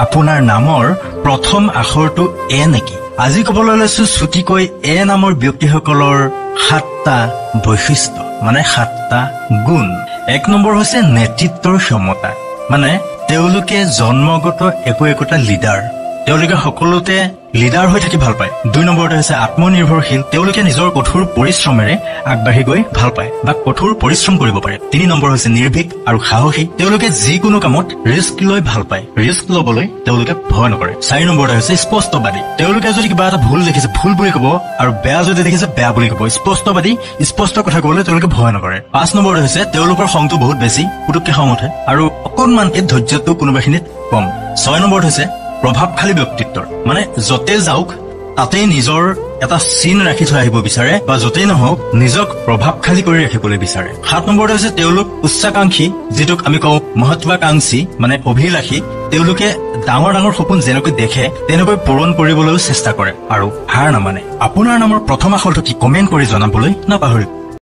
আপোনাৰ নামৰ প্ৰথম আখৰটো এ নেকি? আজি ক'বলৈ লৈছো চুটিকৈ এ নামৰ ব্যক্তিসকলৰ 7টা বৈশিষ্ট্য, মানে 7টা গুণ। 1 নম্বৰ হৈছে নেতৃত্বৰ ক্ষমতা, মানে তেওঁলোকে জন্মগত একো একোটা লিডাৰ, তেওঁলোকে সকলোতে লিডাৰ হৈ থাকি ভাল পায়। 2 নম্বৰতে হৈছে আত্মনিৰ্ভৰশীল, তেওঁলোকে নিজৰ কঠোৰ পৰিশ্ৰমেৰে আগবাঢ়ি গৈ ভাল পায় বা কঠোৰ পৰিশ্ৰম কৰিব পাৰে। 3 নম্বৰ হৈছে নিৰ্ভীক আৰু সাহসী, তেওঁলোকে যিকোনো কামত ৰিস্ক লৈ ভাল পায়, ৰিস্ক ল'বলৈ তেওঁলোকে ভয় নকৰে। 4 নম্বৰতে হৈছে স্পষ্টবাদী, তেওঁলোকে যদি কিবা এটা ভুল দেখিছে ভুল বুলি ক'ব আৰু বেয়া যদি দেখিছে বেয়া বুলি ক'ব। স্পষ্টবাদী, স্পষ্ট কথা ক'বলৈ তেওঁলোকে ভয় নকৰে। 5 নম্বৰতে হৈছে তেওঁলোকৰ খংটো বহুত বেছি, পুতুককে খং উঠে আৰু অকণমানকে ধৈৰ্যটো কোনোবাখিনিত কম। 6 নম্বৰত হৈছে প্ৰভাৱশালী ব্যক্তিত্বৰ, মানে য'তে যাওক তাতেই নিজৰ এটা চিন ৰাখি থৈ আহিব বিচাৰে বা য'তেই নহওক নিজক প্ৰভাৱশালী কৰি ৰাখিবলৈ বিচাৰে। 7 নম্বৰতে হৈছে তেওঁলোক উচ্চাকাংক্ষী, যিটোক আমি কওঁ মহত্বাকাংক্ষী, মানে অভিলাষী। তেওঁলোকে ডাঙৰ ডাঙৰ সপোন যেনেকৈ দেখে তেনেকৈ পূৰণ কৰিবলৈও চেষ্টা কৰে আৰু হাৰ নামানে। আপোনাৰ নামৰ প্ৰথম আখৰটো কি কমেণ্ট কৰি জনাবলৈ নাপাহৰিব।